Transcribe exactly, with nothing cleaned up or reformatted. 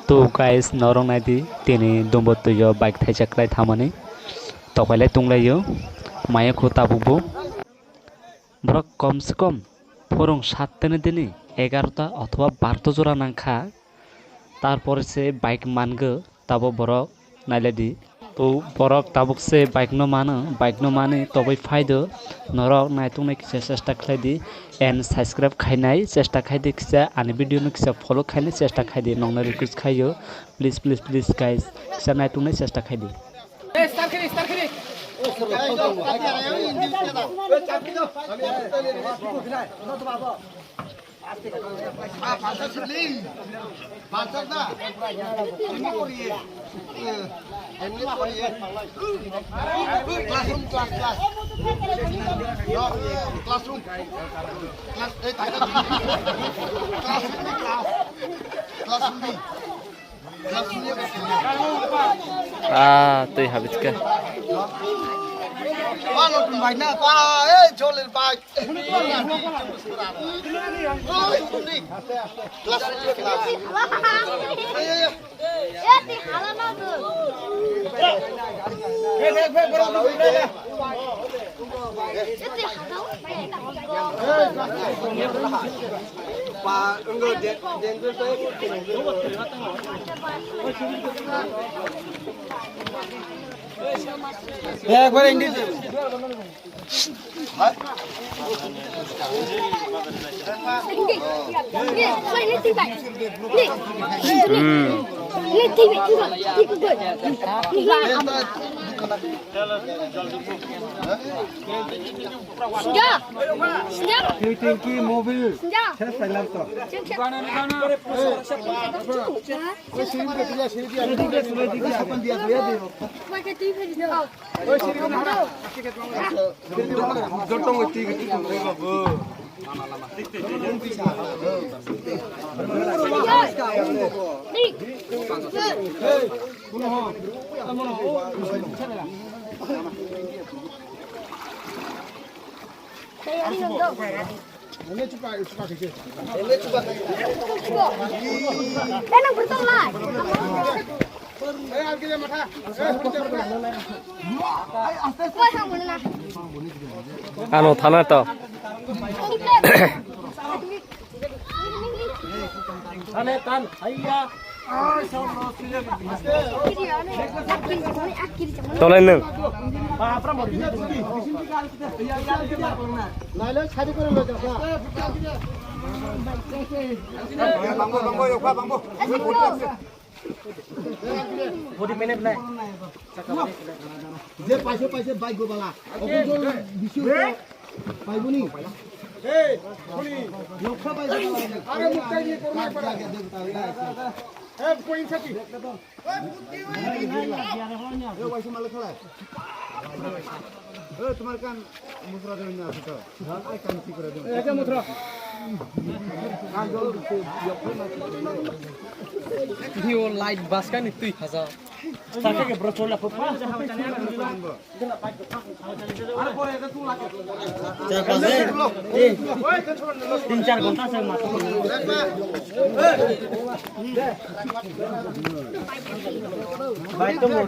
To guys, norok naidi, tini dumbo tuyo bike thaisa kwlai thamani. Tokailai tunglaio, maya khu tabukbo. Borok kom se kom phurung sattani dini egarota othoba barota jora nangkha. Tarpore se bike mango, tabo borok nailaidi. To borok tabuk se bike no mano, bike no mani toboi phaido. Norok naituknai kisa chesta khlaidi and subscribe khainai chesta khaidi, kisa ani video no kisa follow khainai chesta khaidi. Nokno request khaio, please, please, please guys, kisa naituknai chesta khaidi. Classroom, class, class. No, classroom. Class, eh, tak, tak. Classroom, class. Classroom. Ah, tei habit ka. Pa, notun bai na, pa, eh, chole bai. Class, class. Eh, eh, eh. একবারে English. Mobil. Saya silent to. Ano thana to. Tolai nwng. Je paise paise bike go bala. Okon jon bisu ko pai buni. Lokha pai bala. Are muktai ni korma para. He koin sati. Yo, waisa malik khala. Yo, tumar kan musra de na ato. Ai kan ti kore de. Eke musra. Kan jol se yok na. Dio light bas kan itu haja. Sakhe ke bro chola papa. Char paanch din, tin char ghonta se mato. Bhai to mor.